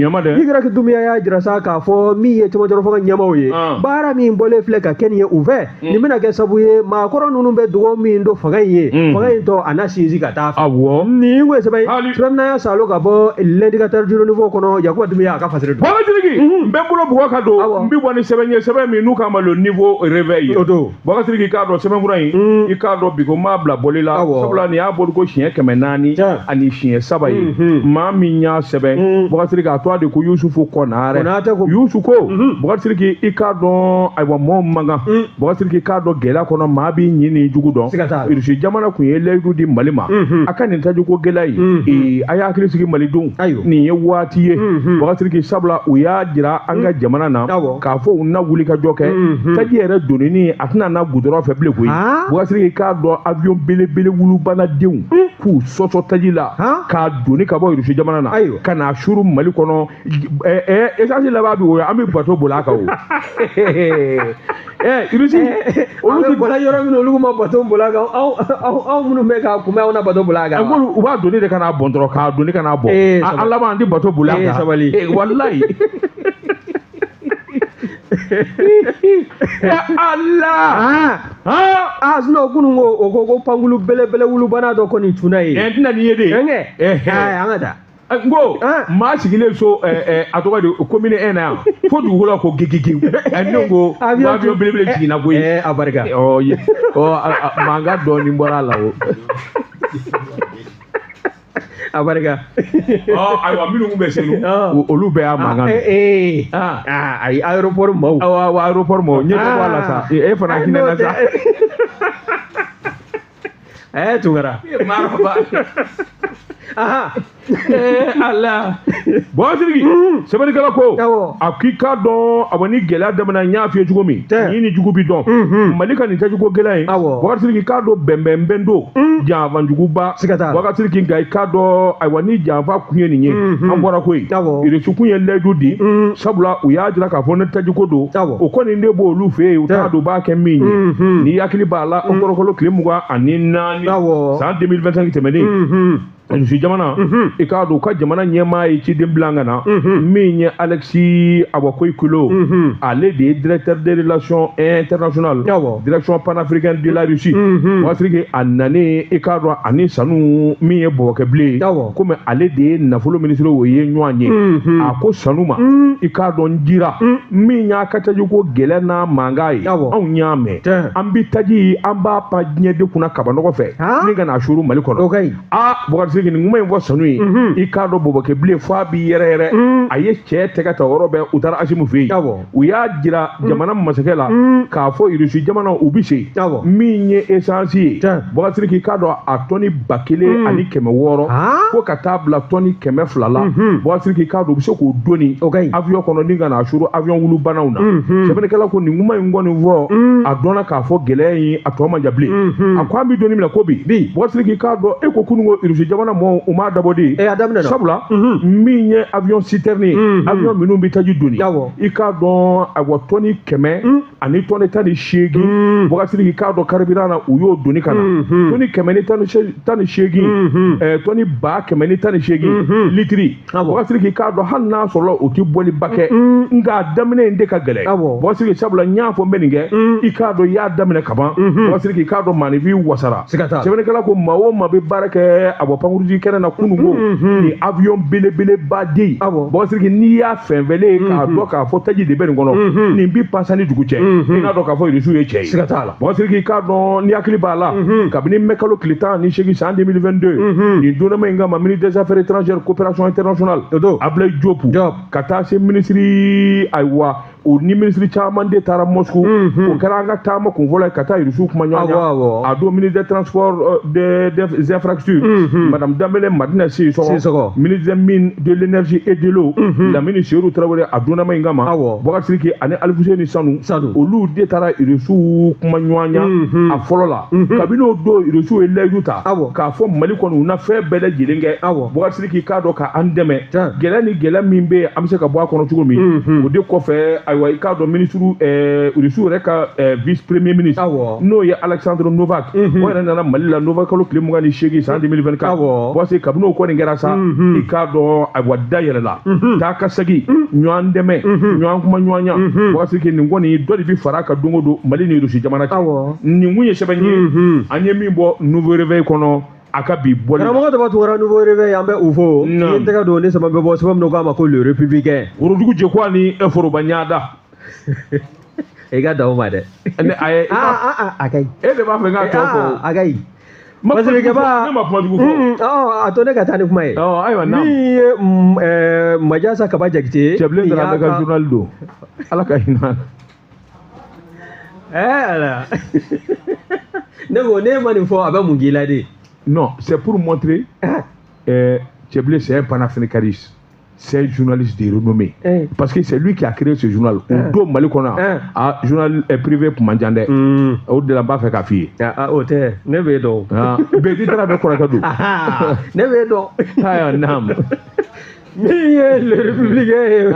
Ibrahim Doumbouya y'a jira sa k'a fɔ min ye cɛmancɛ fanga ɲɛmaaw ye, baara min bɔlen filɛ ka kɛ nin ye u fɛ, nin bɛna kɛ sababu ye maakɔrɔ ninnu bɛ dugawu min don fanga in ye, fanga in tɔ a na sinsin ka taa fɛ. Nin ko ye sɛbɛn ye, sɛbɛn min y'a salo ka bɔ L'Indicateur du Renouveau kɔnɔ. Yakuba Doumbouya a ka fasiri don. Bɔgɔ Sidiki, n bɛ n bolo bugɔ ka don, n bɛ bɔ ni sɛbɛn ye, sɛbɛn min n'u k'a ma Le Nouveau Réveil. O don. Bɔgɔ Sidiki, k'a dɔn sɛbɛnfura in, i k'a dɔn bi ko n b'a bila bɔli la, sabula nin y'a bɔli ko siɲɛ 400 ani siɲɛ 3 ye. Maa min y'a sɛbɛn, Bɔgɔ Sidiki, a tɔgɔ de ko Yusufu Kɔnare. Yusufu ko, Bɔgɔ Sidiki, i k'a dɔn, ayiwa, mɔɔ man kan, Bɔgɔ Sidiki, k'a dɔn gɛlɛya kɔnɔ maa b'i ɲin ni jugu dɔn. Irisi jamana kun ye layidu di Mali ma, a ka nin tajiko gɛlɛya ye, a y'a hakili sigi malidenw, nin ye waati ye, Bɔgɔ Sidiki, sabula u y'a jira an ka jamana na k'a fɔ u na wuli ka jɔ kɛ taji yɛrɛ donni, a tɛna na gudɔrɔn fɛ bilen koyi. Bɔgɔ Sidiki, k'a dɔn avion belebele wulubanadenw k'u sɔsɔ taji la k'a donni ka bɔ Irisi jamana na ka n'a suru Mali kɔnɔ, essence laban bi o ye, an bɛ bateau boli a kan o. Irisi olu tɛ bɔra yɔrɔ min, olu ma bateau boli a kan, aw minnu bɛ k'a kunbɛn, aw na bateau boli a kan. U b'a donni de ka n'a bɔn dɔrɔn, k'a donni ka n'a bɔn, an laban an tɛ bateau boli a kan. Sabali. Walayi. Allah. Ah, sinon kunun ko o ko ko pankulu belebele wulubana dɔ kɔni tunna ye. N tɛna nin ye de. An ka taa. N ko maa sigilen so, a tɔgɔ de commune 1 na yan, fo dugukolo ko gigigi, ne ko avion belebele jiginna koyi. A barika. Ɔ, mankan dɔɔnin bɔra a la o. A barika. Ɔ, ayiwa, minnu kun bɛ Senu, olu bɛɛ y'a mankan mɛn. Ayi, aéroport maaw. Awɔ, aéroport maaw, n ye dɔ bɔ a la sa, e fana hinɛ na sa. Tunkara. Marhaba. Ala. Bɔgɔ Sidiki, sɛbɛnnikɛla ko a k'i k'a dɔn, awɔ, ni gɛlɛya daminɛ, n y'a f'i ye cogo min, ni ni jugu bi dɔn Mali ka nin tajiko gɛlɛya in. Bɔgɔ Sidiki, k'a dɔn bɛnbɛnbɛn don, janfanjuguba. Bɔgɔ Sidiki, nka i k'a dɔn, ayiwa, ni janfa kun ye nin ye, an bɔra koyi. Irisi kun ye layidu di, sabula u y'a jira k'a fɔ ne tajiko don, o kɔni ne b'olu fɛ yen, u t'a dɔn u b'a kɛ min ye. N'i hakili b'a la, o kɔrɔkɔlɔ tile 24 san 2025 tɛmɛnen, Irisi jamana, i k'a dɔn u ka jamana ɲɛmaa ye ciden bila ka na, min ye Alexis Awakoyi Kolo, ale de ye directeur des relations internationales, direction panafricaine de la Russie. Bɔgɔ Sidiki, a nanen, i k'a dɔn ani sanu min ye bɔgɔkɛ bilen, komi ale de ye nafolo ministre, o ye ɲɔgɔn ye. A ko sanu ma, i k'a dɔn n jira min y'a ka tajiko gɛlɛn n'a mankan ye, anw y'a mɛn, an bi taji, an b'a pan diɲɛ de kunna kabanɔgɔ fɛ ni ka n'a suru Mali kɔnɔ. Aa, Bɔgɔ Sidiki, nin kuma in fɔ sanu ye, i k'a dɔn bɔbɔkɛ bilen f'a b'i yɛrɛ yɛrɛ. A ye cɛ tɛgɛ ta yɔrɔ bɛɛ, u taara Asimu fɛ yen, u y'a jira jamana masakɛ la k'a fɔ Irisi jamana u bɛ se min ye essence ye. Bɔgɔ Sidiki, k'a dɔn a tɔni 1600 fo ka taa bila tɔni 200 la. Bɔgɔ Sidiki, k'a dɔn u bɛ se k'o doni avion kɔnɔ ni ka n'a suru avion wulubanaw na. Sɛbɛnnikɛla ko nin kuma in kɔni fɔ, a dɔnna k'a fɔ gɛlɛya in a tɔ man jan bilen. A ko an bɛ don min na ko bi, Bɔgɔ Sidiki, k'a dɔn e ko kunun ko Irisi jamana jamana mɔgɔw u m'a dabɔ de a daminɛna sabula min ye avion citerne ye avion minnu bɛ taji doni i k'a dɔn ayiwa tɔni 100 ani tɔni 18 Boubacar i k'a dɔn carburant na u y'o doni ka na tɔni 100 ni 18 tɔni 118 litiri Boubacar i k'a dɔn hali n'a sɔrɔla o tɛ bɔliba kɛ nka a daminɛ in de ka gɛlɛn Boubacar sabula n y'a fɔ n bɛ nin kɛ i k'a dɔn i y'a daminɛ kaban Boubacar i k'a dɔn maaninfin wasara sɛbɛnnikɛla ko maa o maa bɛ baara kɛ a bɔ pankurunjigi kɛnɛ na kununko nin avion belebeleba de ye Boubacar n'i y'a fɛnfɛlen ye k'a dɔn k'a fɔ taji de bɛ nin kɔnɔ nin bi pasa ni dugu cɛ i n'a dɔn k'a fɔ Irisiw ye cɛ ye Boubacar i k'a dɔn ni hakili b'a la kabini mɛ kalo tile 18 san 2022 nin donnama in kama ministre des affaires étrangères coopération internationale Abdoulaye Diop ka taa se ministre ayiwa o ni ministre caman de taara Moscou o kɛra an ka taama kunfɔlɔ ye ka taa Irisiw kuma ɲɔgɔn a don ministre des transports des infrastructures madame Dambélé Madina Sissoko ministre des mines de l'énergie et de l'eau Lamine Seydou Traoré a donnama in kama Boubacar Sidiki ani Alfousseyni Sanou olu de taara Irisiw kuma ɲɔgɔn a fɔlɔ la kabini o don Irisiw ye layidu ta k'a fɔ Mali kɔni u na fɛn bɛɛ lajɛlen kɛ Boubacar Sidiki k'a dɔn k'an dɛmɛ gɛlɛya ni gɛlɛya min bɛ yen an bɛ se ka bɔ a kɔnɔ cogo min o de kɔfɛ ayiwa i k'a dɔn ministre Irisiw yɛrɛ ka vice premier ministre n'o ye Alexandre Novak o yɛrɛ nana Mali la novembre kalo tile 28 san 2024 parce que kabini o kɔni kɛra sa i k'a dɔn ayiwa da yɛlɛla taa ka segin ɲɔgɔn dɛmɛ ɲɔgɔn kuma ɲɔgɔnya Boubacar Sidiki nin kɔni dɔ de bɛ fara a kan don o don Mali ni Irisi jamana cɛ nin kun ye sɛbɛn ye an ye min bɔ Nouveau Réveil kɔnɔ a ka bi bɔli karamɔgɔ Daba Tunkara Nouveau Réveil an bɛ u fo ni ye tɛgɛ don ni sɛbɛn bɛ bɔ sɛbɛn min k'a ma ko Le Républicain worodugu jɛkuwa ni foroba ɲaada i ka dan o ma dɛ a ka ɲi e de b'a fɛ k'a tɔ fɔ a ka ɲi parce que ne ma kuma jugu fɔ a to ne ka taa ni kuma ye ayiwa min ye Majasa Kaba Jakite Cɛbilen Dramɛ ka journal don Ala ka hinɛ Ala ne ko ne ma nin fɔ a bɛ mun k'i la de. Non, c'est pour montrer Tcheblé, c'est un panafricaniste. C'est un journaliste de renommée. Parce que c'est lui qui a créé ce journal. Au dos Mali kɔnɔ, a journal privé kun man jan dɛ. O de la n b'a fɛ k'a f'i ye. O tɛ, ne b'e dɔn. Bɛɛ taara bɛ kɔrɔkɛ don. Ne b'e dɔn. Ayiwa, naam. Min ye Le Républicain ye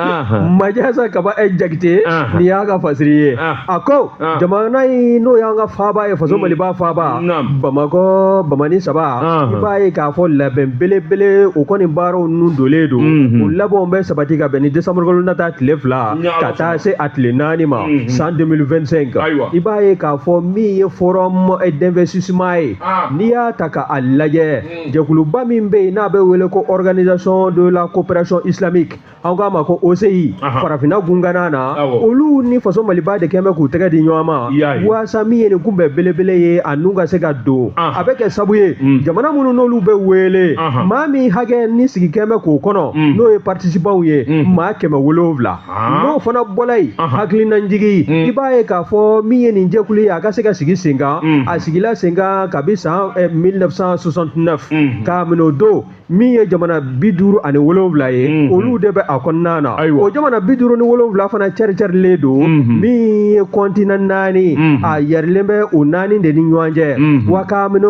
Majasa Kaba Jakite nin y'a ka fasiri ye a ko jamana in n'o y'an ka faaba ye faso Maliba faaba Bamakɔ Bamani 3 i b'a ye k'a fɔ labɛn belebele o kɔni baaraw nun donlen don o labɛnw bɛ sabati ka bɛn ni décembre kalo nata tile 2 ka taa se a tile 4 ma san 2025 i b'a ye k'a fɔ min ye forum d'investissement ye n'i y'a ta k'a lajɛ jɛkuluba min bɛ yen n'a bɛ wele ko organisation de la coopération islamique an k'a ma ko OCI farafinna gungana na olu ni faso Maliba de kɛn bɛ k'u tɛgɛ di ɲɔgɔn ma walasa min ye nin kunbɛn belebele ye a nun ka se ka don a bɛ kɛ sabu ye jamana minnu n'olu bɛ wele maa min hakɛ ni sigi kɛn bɛ k'o kɔnɔ n'o ye participants ye maa 700 n'o fana bɔla yen hakilinajigi i b'a ye k'a fɔ min ye nin jɛkulu ye a ka se ka sigi sen kan a sigila sen kan kabi san 1969 k'a minɛ o don min ye jamana 57 ye olu de bɛ a kɔnɔna na o jamana 57 fana cɛri-cɛrilen don min ye continent 4 a yɛrɛlen bɛ o 4 de ni ɲɔgɔn cɛ wa k'a minɛ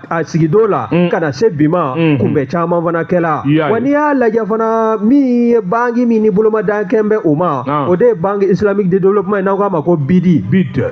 a sigidon la ka na se bi ma kunbɛn caman fana kɛla wa n'i y'a lajɛ fana min ye banque min ni bolomadan kɛn bɛ o ma o de ye banque islamique de développement n'an k'a ma ko BID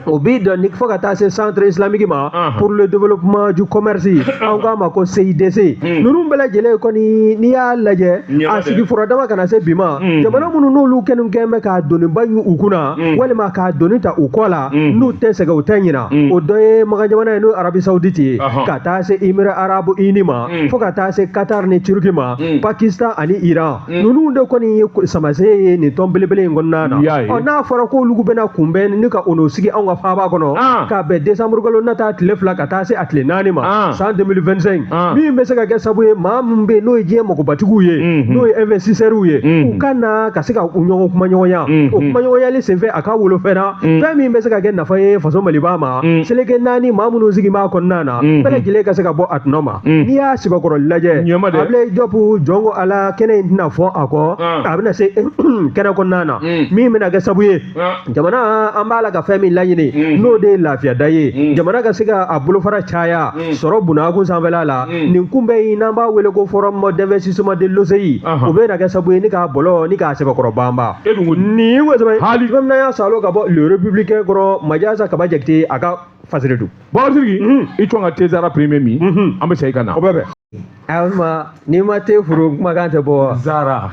o BID ni fo ka taa se centre islamique ma pour le développement du commerce an k'a ma ko CIDC ninnu bɛɛ lajɛlen kɔni n'i y'a lajɛ a sigi furadama kana se bi ma jamana minnu n'olu kɛlen kɛn bɛ k'a doniba ɲu u kunna walima k'a doni ta u kɔ la n'u tɛ sɛgɛn u tɛ ɲina o dɔ ye Makan jamana ye n'o ye Arabie Saoudite ye ka taa se Émirats Arabes Unis ma fo ka taa se Qatar ni Turquie ma Pakistan ani Iran ninnu de kɔni ye samase ye nin tɔn belebele in kɔnɔna na ɔ n'a fɔra k'olu bɛna kunbɛn ni ka o sigi anw ka faaba kɔnɔ k'a bɛn décembre kalo nata tile 2 ka taa se a tile 4 ma san 2025 min bɛ se ka kɛ sababu ye maa min bɛ yen n'o ye diɲɛ magobatigiw ye n'o ye investisseurs ye, u ka na ka se ka u ɲɔgɔn kumaɲɔgɔnya. O kumaɲɔgɔnyali senfɛ, a ka wolofɛn na, fɛn min bɛ se ka kɛ nafa ye faso Maliba ma, seleke naani maa minnu sigi b'a kɔnɔna na, bɛɛ lajɛlen ka se ka bɔ a tɔnɔ ma. N'i y'a sɛbɛkɔrɔ lajɛ, Ablaye Diop, jɔn ko Ala, kɛnɛ in tɛna fɔ a kɔ, a bɛna se kɛnɛ kɔnɔna na, min bɛna kɛ sabu ye jamana an b'a la ka fɛn min laɲini, n'o de ye lafiyada ye, jamana ka se ka a bolofara caya sɔrɔ bunakun sanfɛla la. Nin kunbɛn in, n'an b'a wele ko forum d'investissement de l'OCI, o bɛna kɛ sabu ye ni k'a bɔlɔ ni k'a sɛbɛkɔrɔ banba. Nin ko sɛbɛn hali fɛn min y'a salo ka bɔ Le Républicain kɔrɔ, Majasa Kaba Jakite a ka fasiri don. Bɔkari Sidiki, i tɔn ka thé Zara premier min, an bɛ segin ka na. O bɛ bɛn. Ayiwa, n'i ma te furu, kumakan tɛ bɔ. Zara.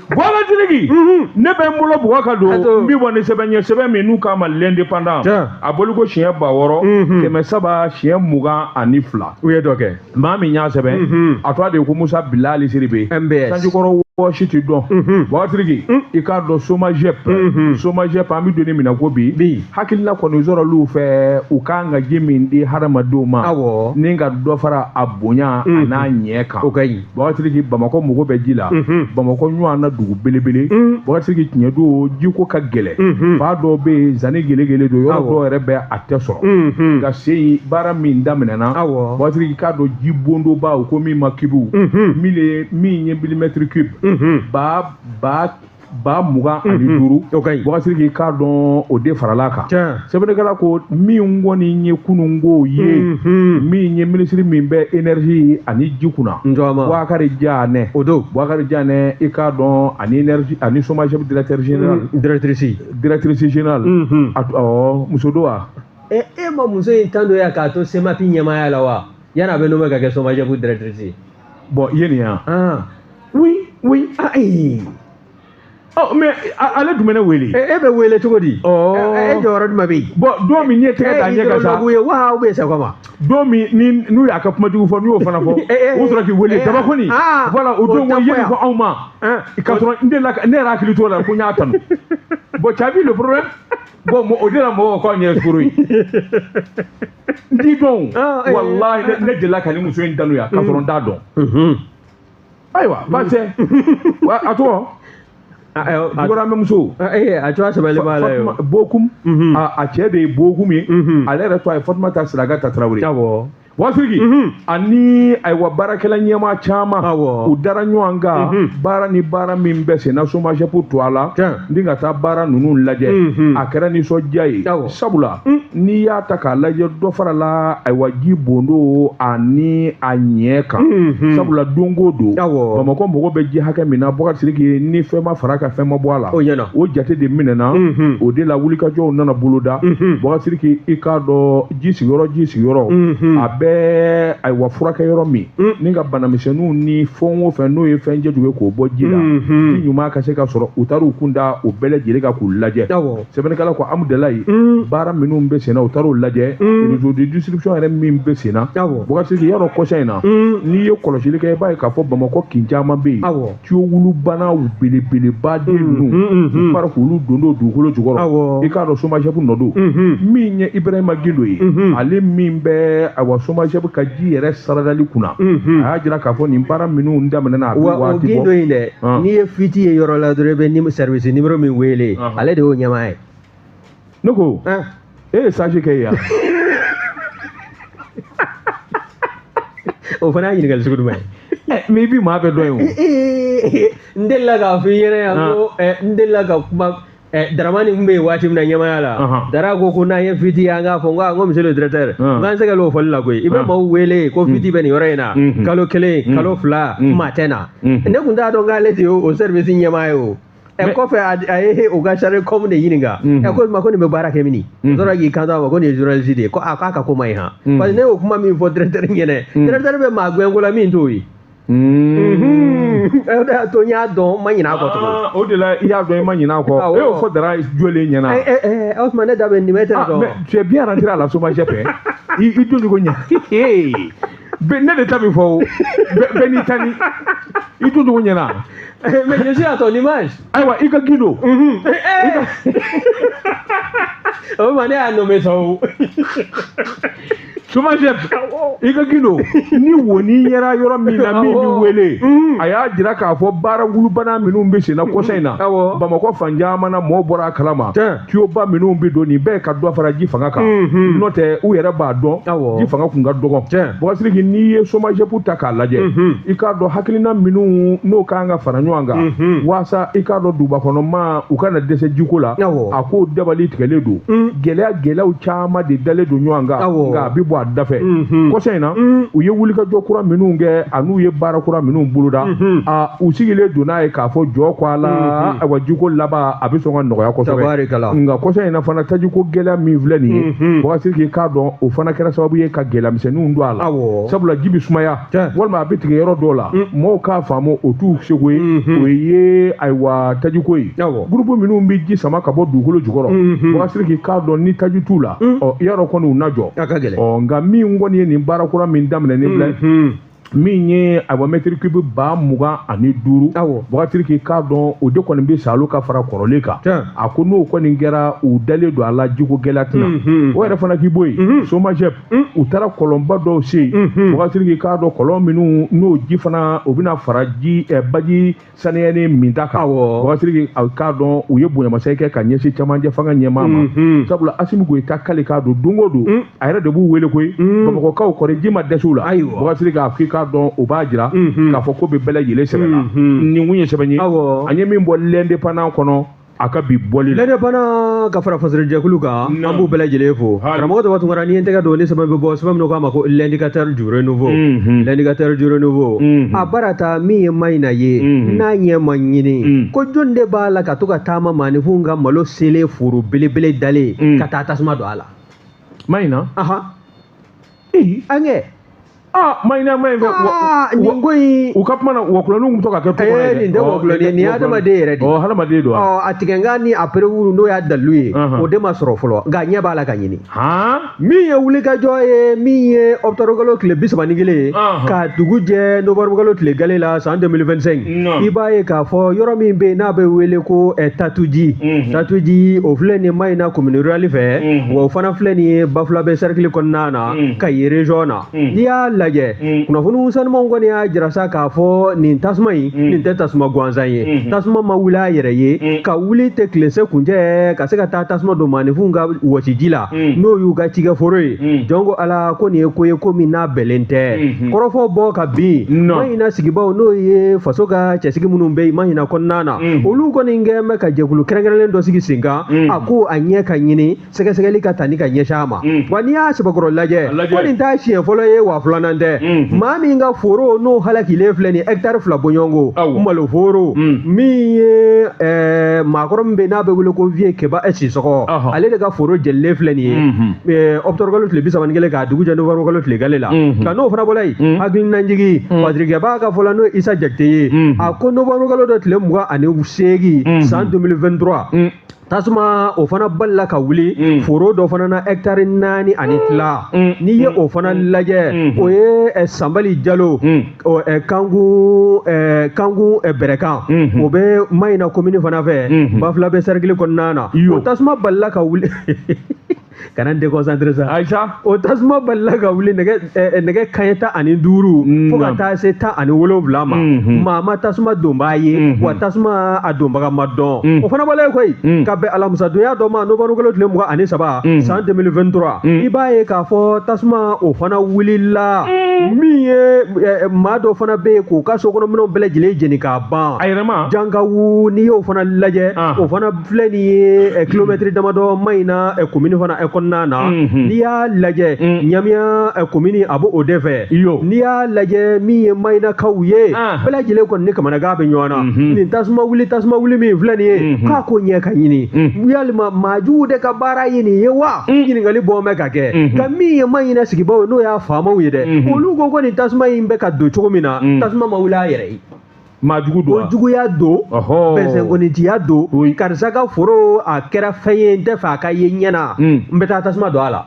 Bɔkari Sidiki, ne bɛ n bolo bugɔ ka don n bɛ bɔ ni sɛbɛn ye, sɛbɛn min n'u k'a ma L'Indépendant, a bɔliko siɲɛ 6322. U ye dɔ kɛ. Maa min y'a sɛbɛn, a tɔgɔ de ye ko Musa Bilali Sidibe. MBS. Sanjikɔrɔ wɔsi ti dɔn. Bɔkari Sidiki, i k'a dɔn Somagep, Somagep, an bɛ don min na ko bi, hakilina kɔni sɔrɔl'u fɛ, u kan ka ji min di hadamadenw ma, ni ka dɔ fara a bonya a n'a ɲɛ kan. O ka ɲi. Bɔkari Sidiki, Bamakɔ mago bɛ ji la. Bamakɔ ɲɔgɔn na dugu belebele. Bɔkari Sidiki, tiɲɛ don, jiko ka gɛlɛn. Fa dɔw bɛ yen, zanni gelegele don, yɔrɔ dɔw yɛrɛ bɛ a tɛ sɔrɔ. Nka sen baara min daminɛna, Bɔkari Sidiki, k'a dɔn ji bondoba, u ko min ma cube, min ye millimètre cube 20000. Bɔkari Sidiki, k'a dɔn o de farala kan. Sɛbɛnnikɛla ko min kɔni ye kununko ye, min ye minisiri min bɛ énergie ani ji kunna, Boubacar Diané. O don. Boubacar Diané, i k'a dɔn ani énergie ani Somagep directeur général. Directrice. Directrice générale. Awɔ, muso don wa? E ma muso in tan don ya k'a to SEMAPI ɲɛmaaya la wa? Yanni a bɛ nommé ka kɛ Somagep directrice ye. Bon, i ye nin ye wa? Oui, oui. Ayi. Oh, mais ale tun bɛ ne wele. E bɛ wele cogo di? E jɔyɔrɔ jumɛn bɛ yen? Bon, don min n'i ye tɛgɛ da ɲɛ kan sa. E ye wa ou bien c'est comment? Don min ni n'u y'a ka kuma jugu fɔ, n'u y'o fana fɔ, u sɔrɔ k'i wele Dabakoni. Voilà, o don ko i ye nin fɔ anw ma. K'a sɔrɔ n delila ne yɛrɛ hakili t'o la ko n y'a tanu. Bon, tu as vu le problème? Bon, o de la mɔgɔw k'anw ye sukoro ye. N t'i dɔn. Walahi, ne delila ka nin muso in tanu yan k'a sɔrɔ n t'a dɔn. Ayiwa, baasi tɛ. A tɔgɔ? Duguramemuso. A tɔgɔ sɛbɛnlen b'a la yen. Bokum. A cɛ de ye Bokum ye. Ale yɛrɛ tɔgɔ ye Fatumata Siragata Tarawele. Awɔ. Bɔkari Sidiki, ani ayiwa baarakɛla ɲɛmaa caman, u dara ɲɔgɔn kan, baara ni baara min bɛ sen na Somagep to a la, ni ka taa baara ninnu lajɛ, a kɛra nisɔndiya ye. Sabula n'i y'a ta k'a lajɛ, dɔ farala ayiwa ji bondo ani a ɲɛ kan. Sabula don o don, Bamakɔ mago bɛ ji hakɛ min na, Bɔkari Sidiki, ni fɛn ma fara ka fɛn ma bɔ a la, o jate de minɛna. O de la wulikajɔw nana boloda. Bɔkari Sidiki, i k'a dɔn ji sigiyɔrɔ a bɛ ayiwa furakɛ yɔrɔ min, ni ka banamisɛnninw ni fɛn o fɛn n'o ye fɛn jɛjugu ye k'o bɔ ji la, ji ɲuman ka se ka sɔrɔ, u taar'u kun da o bɛɛ lajɛlen kan k'u lajɛ. Sɛbɛnnikɛla ko Amudalayi, baara minnu bɛ sen na, u taar'u lajɛ. Réseau de distribution yɛrɛ min bɛ sen na, Bɔkari Sidiki, yarɔ kɔsa in na, n'i ye kɔlɔsili kɛ, i b'a ye k'a fɔ Bamakɔ kin caman bɛ yen, tuyo wulubanaw belebeleba den ninnu, u fara k'olu don dugukolo jukɔrɔ. I k'a dɔn Somagep nɔ don. Min ye Ibrahima Gindo ye, ale min bɛ ayiwa Somagep ka ji yɛrɛ saradali kunna, a y'a jira k'a fɔ nin baara minnu daminɛna a bɛ waati bɔ. Wa o Gindo in dɛ, n'i ye fuite ye yɔrɔ la dɔrɔn, i bɛ service numéro min wele, ale de y'o ɲɛmaa ye. Ne ko e ye stage kɛ yan. O fana y'a ɲininkali sugu jumɛn ye? Mais i bi maa bɛɛ dɔn ye o. N delila k'a fɔ i ɲɛna yan ko n delila ka kuma Daramani tun bɛ yen waati min na ɲɛmaaya la, Dara ko n'an ye fuite ye an k'a fɔ, n ko monsieur le directeur, n k'an sɛgɛn l'o fɔli la koyi. I bɛ maaw wele ko fuite bɛ nin yɔrɔ in na, kalo kelen, kalo fila, maa tɛ na. Ne tun t'a dɔn k'ale de ye o service ɲɛmaa ye o. Kɔfɛ a ye u ka chargé com de ɲininka, ko ma ko nin bɛ baara kɛ min? Sɔrɔ k'i kanto a ma ko nin ye journaliste de ye, ko a k'a ka ko ma ɲi han. Parce que ne y'o kuma min fɔ directeur ɲɛna, directeur bɛ maa gɛn ko la min t'o ye. O de y'a to n y'a dɔn, n ma ɲinɛ a kɔ tugun. O de la i y'a dɔn i ma ɲinɛ a kɔ. E y'o fɔ Dara jɔlen ɲɛna. O tuma ne da bɛ nin bɛ tɛ dɔn. Mais tu es bien rentré à la Somagep, i don cogo ɲɛ. Ne de ta bɛ fɔ o, bɛɛ n'i ta ni i don cogo ɲɛna. Mais je suis à ton image. Ayiwa, i ka Gindo. O ma ne y'a nommé sa o. SOMAGEP i ka gindo ni woni yɛra yɔrɔ min na min bɛ wele, a y'a jira k'a fɔ baara wulubana minnu bɛ sen na kɔsa in na, Bamakɔ fan caman na, mɔɔw bɔra a kalama, tuyoba minnu bɛ don nin bɛɛ ka dɔ fara ji fanga kan, n'o tɛ u yɛrɛ b'a dɔn ji fanga kun ka dɔgɔ. Boubacar Sidiki, n'i ye SOMAGEP ta k'a lajɛ, i k'a dɔn hakilina minnu n'o kan ka fara ɲɔgɔn kan waasa i k'a dɔn duguba kɔnɔ maa u kana dɛsɛ jiko la, a k'o dabali tigɛlen don. Gɛlɛyaw caman de dalen don ɲɔgɔn kan, nka a bɛ bɔ a dafɛ. Kɔsa in na, u ye wulikajɔ kura minnu kɛ an'u ye baara kura minnu boloda, a u sigilen don n'a ye k'a fɔ jɔ ko a la, ayiwa jiko laban a bɛ sɔn ka nɔgɔya kosɛbɛ. Nka kɔsa in na fana, tajiko gɛlɛya min filɛ nin ye, Boubacar Sidiki, k'a dɔn o fana kɛra sababu ye ka gɛlɛya misɛnninw don a la, sabula ji bɛ sumaya walima a bɛ tigɛ yɔrɔ dɔw la, mɔgɔw k'a faamu o t'u seko ye, o ye ayiwa tajiko ye. Groupe minnu bɛ ji sama ka bɔ dugukolo jukɔrɔ, Boubacar Sidiki, k'a dɔn ni taji t'u la, ɔ i y'a dɔn kɔni u na jɔ. Ɔ nka min kɔni ye nin baara kura min daminɛ ni filɛ, min ye ayiwa mètre cube 25,000, Boubacar Sidiki, k'a dɔn o de kɔni bɛ salo ka fara kɔrɔlen kan. A ko n'o kɔni kɛra, u dalen don a la, jiko gɛlɛya tɛna. O yɛrɛ fana k'i bɔ yen, SOMAGEP u taara kɔlɔnba dɔw sen, Boubacar Sidiki, k'a dɔn kɔlɔn minnu n'o ji fana o bɛna fara ji baji saniyalen minta kan. Boubacar Sidiki, a k'a dɔn u ye bonyamasegin kɛ ka ɲɛsin camancɛ fanga ɲɛmaa ma, sabula Assimi Goïta k'ale k'a dɔn don o don a yɛrɛ de b'u wele koyi, Bamakɔkaw kɔni ji ma dɛsɛ u la. Boubacar Sidiki, a k'i k'a dɔn o b'a jira k'a fɔ ko bɛ bɛɛ lajɛlen sɛbɛn la. Nin kun ye sɛbɛn ye an ye min bɔ L'Indépendant kɔnɔ a ka bi bɔli la. L'Indépendant ka fara fasodenjɛkulu kan, an b'u bɛɛ lajɛlen fo. Karamɔgɔ Daba Tunkara, n'i ye n tɛgɛ don ni sɛbɛn bɛ bɔ, sɛbɛn min k'a ma ko L'Indicateur du renouveau, L'indicateur du renouveau, a baara ta min ye Mahina ye n'a ɲɛ ma ɲini ko jɔn de b'a la ka to ka taama maaninfinw ka malo selen foro belebele dalen ka taa tasuma don a la. Mahina? An kɛ. Ah, Mahina, Mahina. Aa, nin ko in. U ka kuma na, wɔkulɔninw tun bɛ to ka kɛ tu kɔnɔ. Nin tɛ wɔkulɔnin ye, nin ye hadamaden yɛrɛ de ye. Ɔ, hadamaden don wa? Ɔ, a tigɛnkan ni a preuve n'o y'a dalilu ye, o de ma sɔrɔ fɔlɔ, nka ɲɛ b'a la ka ɲini. Min ye wulikajɔ ye, min ye octobre kalo tile 31 ye, ka dugu jɛ novembre kalo tile gale la san 2025, i b'a ye k'a fɔ yɔrɔ min bɛ yen n'a bɛ wele ko Tatuji, Tatuji o filɛ nin ye Mahina commune rurale fɛ, wa o fana filɛ nin ye Bafulabɛ cercle kɔnɔna na, Kayi région na. N'i y'a lajɛ, kunnafoni sanumanw kɔni y'a jira sa k'a fɔ nin tasuma in, nin tɛ tasuma gansan ye. Tasuma ma wuli a yɛrɛ ye, ka wuli tɛ tile se kuncɛ ka se ka taa tasuma don maaninfinw ka wɔsiji la, n'o y'u ka cikɛforo ye. Jɔn ko Ala ko nin ye ko ye ko min n'a bɛlen tɛ kɔrɔfɔ bɔ ka bin. Mahina sigibaw, n'o ye faso ka cɛsigi minnu bɛ yen Mahina kɔnɔna na, olu kɔni kɛn bɛ ka jɛkulu kɛrɛnkɛrɛnlen dɔ sigi sen kan, a ko a ɲɛ ka ɲini, sɛgɛsɛgɛli ka ta ni ka ɲɛsin a ma. Wa n'i y'a sɛbɛkɔrɔ lajɛ, ko nin t'a siɲɛ fɔlɔ ye, wa filanan tɛ. Maa min ka foro n'o halakilen filɛ nin hectare 2 bɔɲɔgɔnko malo foro, min ye maakɔrɔ min bɛ yen n'a bɛ wele ko Vieux Keba Sisɔgɔ, ale de ka foro jɛlen filɛ nin ye octobre kalo tile 31 k'a dugu jɛ novembre kalo tile gale la. Nka n'o fana bɔra yen, hakilinajigi Patirikɛba ka fɔ la, n'o ye Isa Jakite ye, a ko novembre kalo dɔ tile 28 san 2023, tasuma o fana balila ka wuli foro dɔ fana na hectare 4.5. N'i ye o fana lajɛ, o ye Sanbali Jalo, Kanku Bɛrɛkan, o bɛ Mahina commune fana fɛ, Bafulabɛ cercle kɔnɔna na. O tasuma balila ka wuli, kana n déconcentré sa. Aïcha. O tasuma balila ka wuli nɛgɛ kanɲɛ 15 fo ka taa se 17 ma. Maa ma tasuma donbaa ye, wa tasuma a donbaga ma dɔn. O fana bɔlen koyi ka bɛn alamisadonya dɔ ma, novembre kalo tile 23 san 2023, i b'a ye k'a fɔ tasuma o fana wulila, min ye maa dɔ fana bɛ yen k'o ka sokɔnɔminɛnw bɛɛ lajɛlen jeni k'a ban. A yɛrɛ ma. Jankawu, n'i y'o fana lajɛ, o fana filɛ nin ye kilomɛtiri damadɔ Mahina commune fana kɔnɔna na. N'i y'a lajɛ, Ɲamiya commune a b'o de fɛ. N'i y'a lajɛ, min ye Mahinakaw ye, bɛɛ lajɛlen kɔni ni kamanagan bɛ ɲɔgɔn na. Nin tasuma wuli min filɛ nin ye, k'a ko ɲɛ ka ɲini, yalima maajugu de ka baara ye nin ye wa? Ɲininkali bɔ bɛ ka kɛ. Nka min ye Mahina sigibaw ye, n'o y'a faamaw ye dɛ, olu ko nin tasuma in bɛ ka don cogo min na, tasuma ma wuli a yɛrɛ ye. Maajugu don wa? Ko juguya don, bɛnsɛnkonitiya don. Karisa ka foro a kɛra fɛn ye, n tɛ fɛ a ka ye ɲɛ na, n bɛ taa tasuma don a la.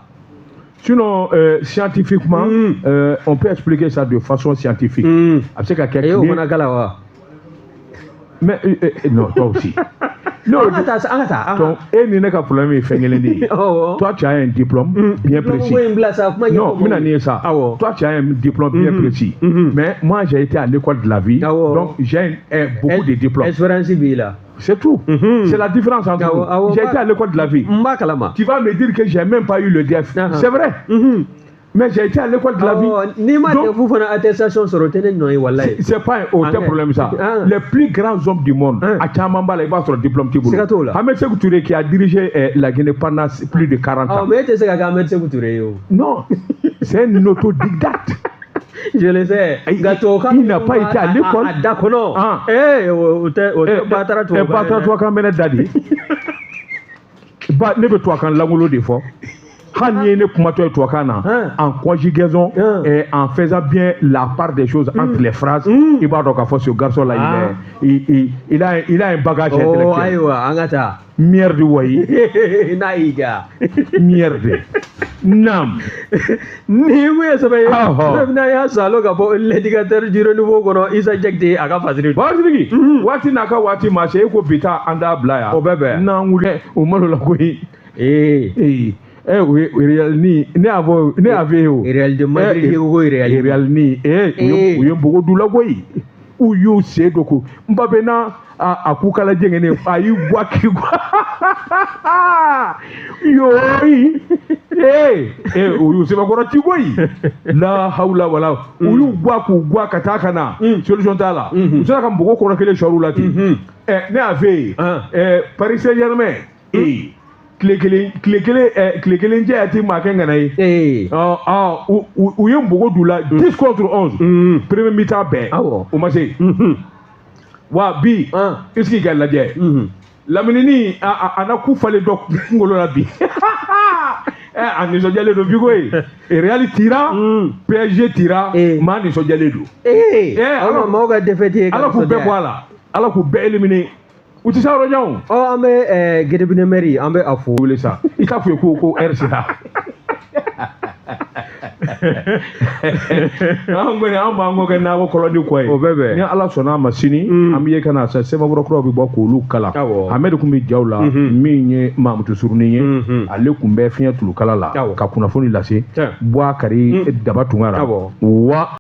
Sinon, scientifiquement, on peut expliquer ça de façon scientifique. A bɛ se ka kɛ. E y'o fana kala wa? Mais non, toi aussi. Non, an ka taa, an ka taa. Donc, e ni ne ka problème ye fɛn kelen de ye. Toi, tu as un diplôme bien précis. Non, n bɛna nin ye sa. Toi, tu as un diplôme bien précis. Mais moi, j'ai été à l'école de la vie. Donc, j'ai beaucoup de diplômes. Expérience b'i la. C'est tout. C'est la différence entre nous. J'ai été à l'école de la vie. N b'a kalama. Tu vas me dire que j'ai même pas eu le DEF. C'est vrai. Mais j'ai été à l'école de la vie. N'i ma DEF fana attestation sɔrɔ, o tɛ ne nɔ ye walayi. C'est pas aucun problème ça. Les plus grands hommes du monde, a caman b'a la, i b'a sɔrɔ diplôme t'i bolo. Siga t'o la. Ahmed Sékou Touré qui a dirigé la Guinée pendant plus de 40 ans. Mais e tɛ se ka kɛ Ahmed Sékou Touré ye o. Non, c'est un autodidacte. Je le sais. Nka tubabukan Il n'a pas été à l'école. A da kɔnɔ. Ee, o tɛ o tɛ batara tubabukan. Batara tubabukan bɛ ne da de. Ba ne bɛ tubabukan lankolon de fɔ. Hali n'i ye ne kumatɔ ye tubabukan na, en conjugaison et en faisant bien la part des choses entre les phrases, i b'a dɔn k'a fɔ ce garçon là, il a un bagage intellectuel. Oh, ayiwa, an ka taa. Merde wayi. N'a y'i diya. Merde. Naam. Ni kun ye sɛbɛn ye. Sɛbɛn n'a y'a salo ka bɔ L'indicateur du renouveau kɔnɔ, Isa Jakite a ka fasiri. Waatitigi. Waati n'a ka waati ma se, e ko bi taa an t'a bila yan. O bɛɛ bɛn. N'an wuli o malo la koyi. Ee. Eh oui, Real ni ne y'a fɔ, ne y'a f'e ye o. Real de Madrid ko Real. Real ni u ye npogo d'u la koyi. U y'u sen don ko Mbappé n'a a kukala jɛngɛnen a y'i gwa k'i gwa. Yooyi. Ee u y'u sɛbɛkɔrɔ ci koyi. La hawla wala. U y'u gwa k'u gwa ka taa ka na. Solution t'a la. U sera ka npogo kɔrɔ kelen sɔrɔ u la ten. Ne y'a f'e ye. Paris Saint-Germain. Tile kelen jɛ ti maa kɛ ŋana ye. U ye npogo d'u la 10 contre 11. Premier mi-temps bɛɛ. U ma se. Wa bi est-ce que k'a lajɛ. Lamini a na ku falen dɔ kunkolo la bi. A nisɔndiyalen don bi koyi. Real tira, PSG tira, maa nisɔndiyalen don. Ala maaw ka défaite ye. Ala k'u bɛɛ bɔ a la. Ala k'u bɛɛ éliminer. U tɛ se yɔrɔ jan o. Ɔ, an bɛ Gedebine maire, an bɛ a fo. Wele sa, i t'a f'u ye ko heure sera. An kɔni an b'an kɔ kɛ nakɔ kɔlɔndi kɔ ye. O bɛɛ bɛn. Ni Ala sɔnna a ma sini, an bɛ ye ka na sa sɛbɛnfura kuraw bɛ bɔ k'olu kalan. Ahmed tun bɛ jaw la, min ye Mamutu Surunin ye, ale tun bɛ fiɲɛ tulukala la ka kunnafoni lase. Buwakari Daba Tunkara. Wa.